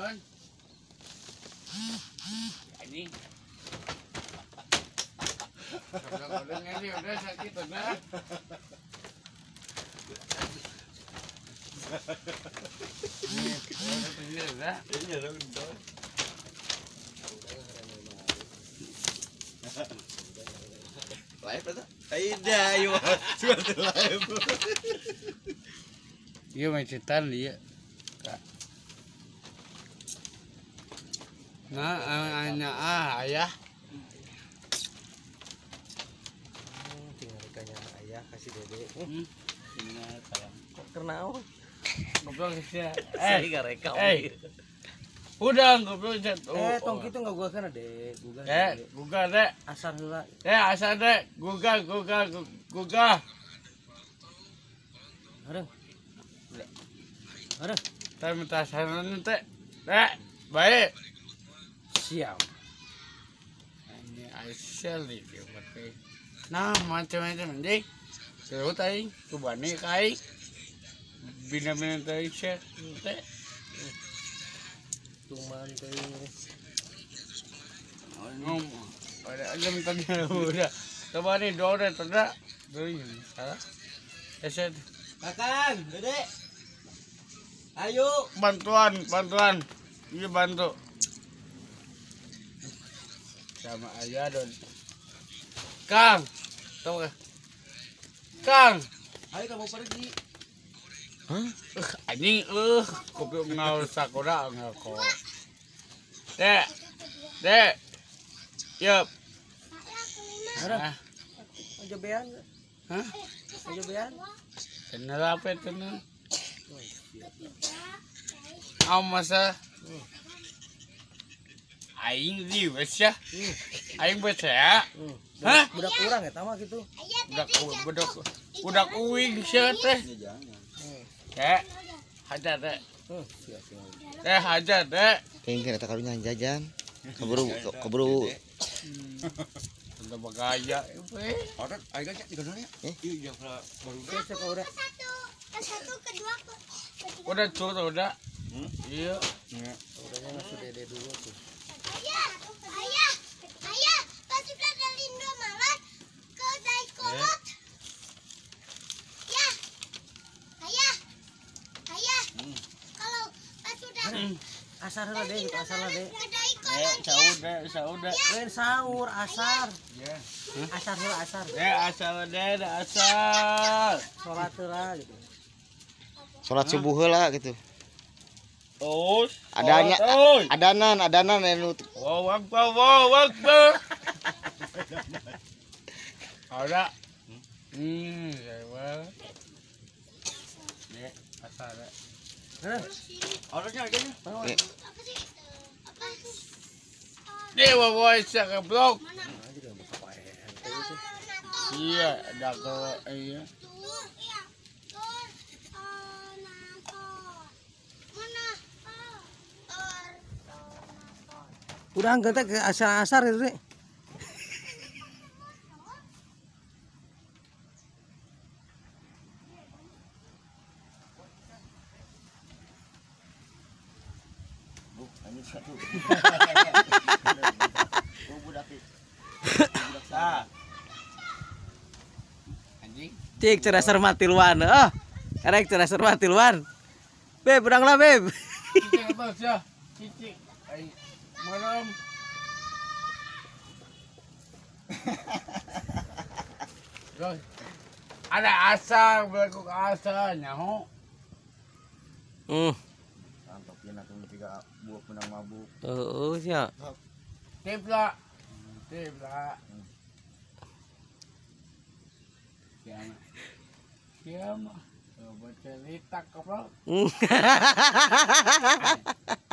Naon? Anjing. Udah ngeri, udah sakit udah. Live atau? Tidak, ayo sudah live. Iya macetan dia. Nah, hanya ayah. Tinggal kayaknya ayah kasih dede. Tinggal salam. Kok kenal? Goblok sih. Eh, udah goblok sih. Tong gitu enggak gua kan deh, gugah. Gugah deh. Asar heula. Asar deh. Gugah, gugah, gugah. Hareng. Hareng. Teh minta saran teh. Dek, baik. Siap. Ini asal dia mati. Nah, macam-macam anjing. Seru tadi, coba nih kai. Bina-bina tadi share teh. Cuman tadi. Ngomong. Ada aja tadi udah. Coba nih dore tidak. Dari salah. Eset. Kakang, Dede. Ayo, bantuan, bantuan. Ini bantu. Sama ayah don. Kang, tahu gak? Kang, ayo kamu pergi. Hah? Anjing, kopi ngau sakura ngau. Dek, dek, yup. Hah? Jobean? Hah? Jobean? Tenang apa tenang? Aw masa? Aing di wes ya? Aing baca ya? Hah? Budak kurang ya tama gitu. Budak budak uing sia teh. Teh, hajar teh. Teh hajar teh. Kayaknya eta karunya jajan. Keburu keburu. Teu bagaya we. Orang aing kan tiga ya. Iya, baru udah. Satu, kedua, ketiga. Udah curut udah. Iya. Udahnya ngasih dede dulu tuh. Ayah, ayah, ayah, pasti dari Indomaret ke Daikolot. Ya, ayah, ayah. Kalau pas sudah asar lah deh, gitu asar lah deh. Saudah, saudah. Lain sahur, asar. Asar lah asar. Asar deh, asar. Sholat lah gitu. Sholat subuh lah gitu. Terus adanya adanan adanan anu wow akbar wow akbar. Ada. Ya dek asal dek. Orangnya kayaknya. Dewa boy sia goblok. Iya, ada ke iya. Udah enggak ke asar-asar itu nih. Cik cerah serma tiluan. Oh, erek cerah serma tiluan. Beb, beranglah beb. Cicik atas ya. Cicik. Malam. Ada asar, berkuk asar nyaho. Antopin atuh tiga buah menang mabuk. Heeh, sia. Tip lah. Tip lah. Kiama. Kiama. Coba cerita goblok.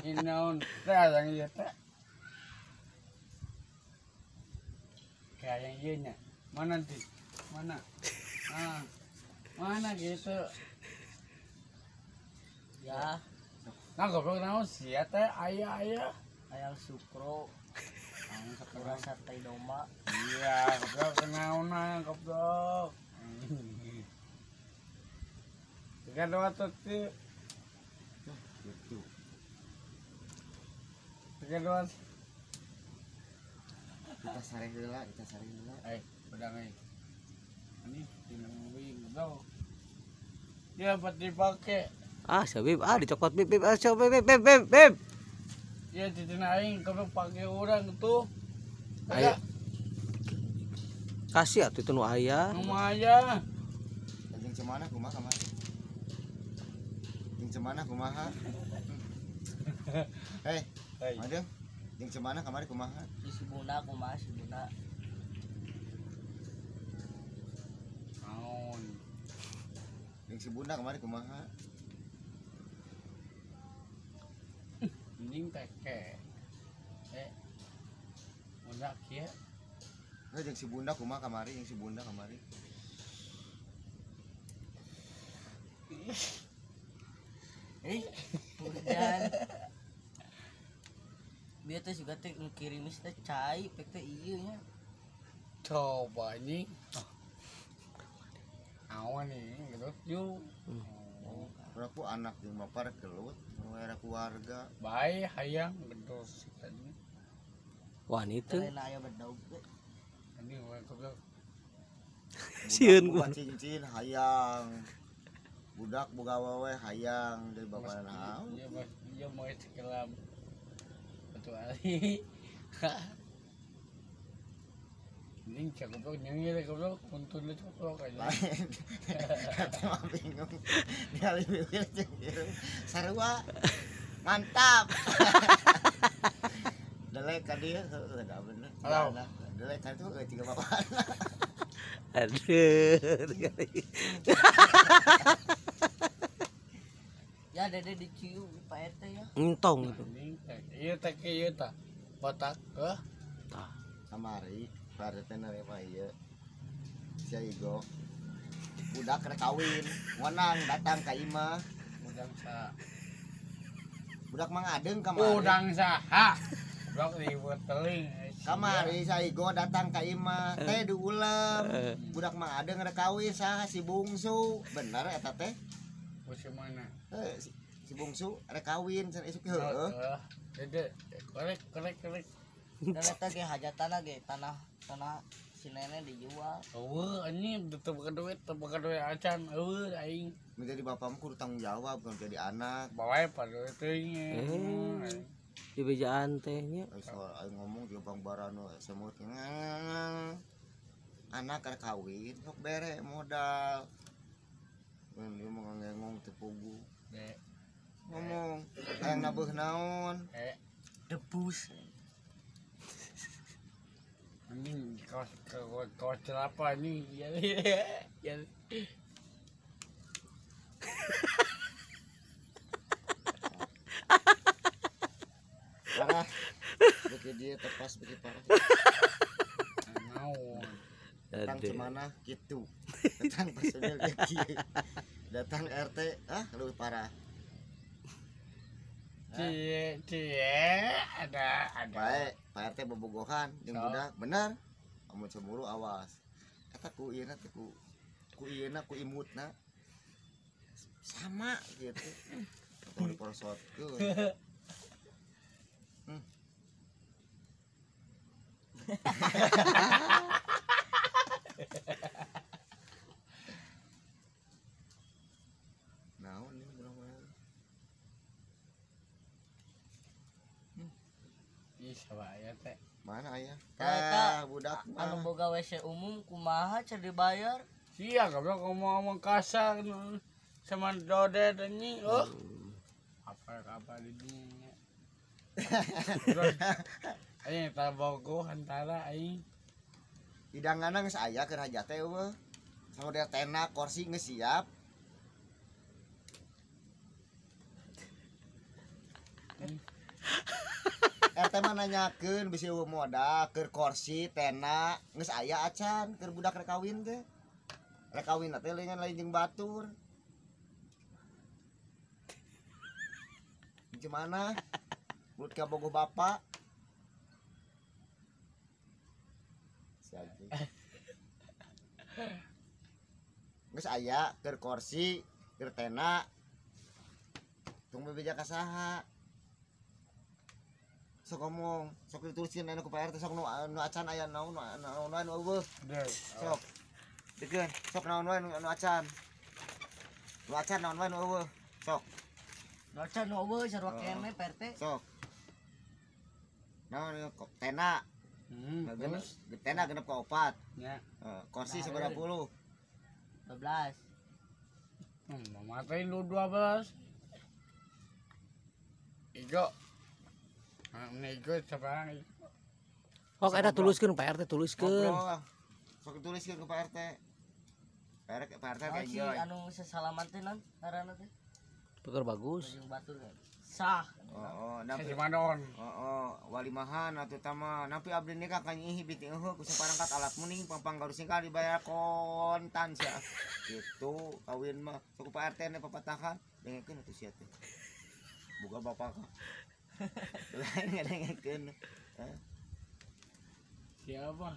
Inaon teh yang ieu teh. Kayak yang ieu nya. Mana nanti? Mana? Ah. Mana gitu? Ya. Nah, goblok naon sia teh aya-aya. Ayam sukro. Ayam sukro sate domba. Iya, goblok naon goblok. Tiga dua tuh. Gitu. Kedua. Kita sareng heula, kita sareng heula. Pedang euy. Ini dinamui goblok. Dia dapat dipake. Ah, si Bib, ah dicokot Bib, Bib, ah si Bib, Bib, Bib, Bib. Ya titina aing goblok pake urang tuh. Ayo. Kasih atuh itu nu aya. Nu aya. Jeung cemana kumaha kamari? Jeung cemana kumaha? Hei, ada. Jeung cemana kamari kumaha? Si Bunda kumaha si Bunda? Naon? Jeung si Bunda kamari kumaha? Anjing teke. Bunda kieu. Jeung si Bunda kumaha kamari? Jeung si Bunda kamari. Hujan. Biar teh juga teh ngirimis teh cai pek teh ieu nya. Coba anjing. Awan nih gelut yuk. Berapa anak jeung bapak rek gelut, era keluarga. Bae hayang gedor sih tadi. Wah, itu. Lain aya bedog teh. Anjing we goblok. Sieun buka cincin hayang. Budak boga awewe hayang dari bapak naon. Iya, Mas, iya mau sekelam. Kecuali anjing cak goblok nyengir goblok untun lu goblok aja. Lain. Eta mah bingung. Ningali bibir jeung ieu. Sarua. Mantap. Delek ka dieu heueuh da bener. Delek ka itu euy tiga bapak. Aduh. Ya dede dicium Pak RT ya. Entong itu. Ieu teh ieu tah. Botak heuh. Tah. Kamari Pak RT nerima ieu. Si Igo. Budak rek kawin, wenang datang ka imah. Udang sa. Budak Mang Adeng kamari. Udang saha? Goblok ribut teling. Kamari Saigo datang ka imah teh diulem. Budak Mang Adeng rek kawin saha si bungsu. Bener eta teh? Bungsu mana? Si bungsu rek kawin cenah isuk heueuh. Dede korek korek korek. Dan eta ge hajatana ge tanah tanah si nenek dijual. Eueuh anjing teu boga duit, teu boga duit acan eueuh aing. Menjadi bapakmu kudu tanggung jawab bukan jadi anak. Bawae pada teuing. Di bejaan teh nya. Aing ngomong di Bang Barano semut. Anak rek kawin sok bere modal. Mun ieu mah ngengong teu pugu. Ngomong hayang nabeuh naon? Debus. Anjing kaos kaos celapa anjing. Ya. Ya. Parah. Beki dia tepas beki parah. Naon. Datang cemana gitu. Datang personil kieu. Datang RT, ah lebih parah. Cie cie ada. Baik, Pak RT bobogohan jeung budak, bener. Amun cemburu awas. Eta ku ieuna teh ku ieuna ku imutna. Sama gitu. Tong diporosotkeun. Naon ini budak mah. Ih, saha aya teh? Mana aya? Tah, budak mah. Anu boga WC umum kumaha cer dibayar? Sia goblok ngomong-ngomong kasar sama dodet anjing. Oh. Apa-apa di dinya. Aing tah bogoh antara aing. Hidanganna geus aya keur hajat teh eueuh. Sama dia tenda kursi geus siap. RT mah nanyakeun bisi eueuh modal keur kursi tenda geus aya acan keur budak rek kawin teh. Rek kawin teh lain lain jeung batur. Gimana? Mulut ka bogoh bapak. Si anjing. Geus aya keur kursi, keur tenda. Tong bebeja ka saha? Sok ngomong, sok dituliskeun anu ku Pak RT sok nu acan aya naon naon wae nu eueuh. Sok. Dikeun, sok naon wae nu acan. Nu acan naon wae nu eueuh. Sok. Nu acan nu eueuh sarua keneh Pak RT. Sok. Naon tenda. Genep, tenda genep ka 4. Nya. Kursi sabaraha puluh? 12. Matain lu 12. Igo. Nego sekarang. Kok eta tuliskeun Pak RT tuliskeun. Sok tuliskeun ke Pak RT. Pak RT kayak ieu. Anu sesalaman teh naon ngaranna teh? Pikir bagus. Sah. Oh, nampi madon. Oh, walimahan atuh tama. Nampi abdi nikah ka nyihi biti eueuh ku saparangkat alat muning pangpang garusing ka dibayar kontan sia. Gitu kawin mah. Sok Pak RT ne papatahan dengekeun atuh sia teh. Boga bapak ka. Lain ngadengekeun. Siapa?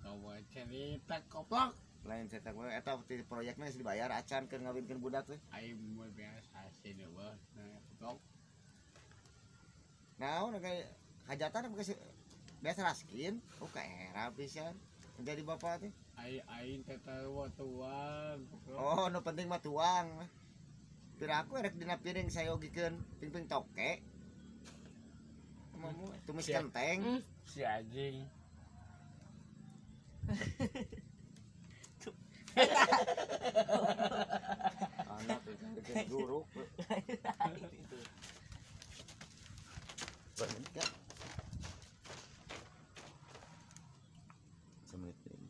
Kau cerita koplok. Lain cerita koplok eta proyekna geus dibayar acan keur ngawinkeun budak teh. Aing mah biasa sih eueuh. Nah, koplok. Naon kayak hajatan geus biasa raskin. Oh ka era pisan. Jadi bapak teh. Aing teh tuang. Oh, nu penting mah tuang. Pira aku erek dina piring sayogikeun ping-ping toke. Mamu tumis kenteng. Si anjing. Anak bikin guruk. Bermenit gak? Semenit ini.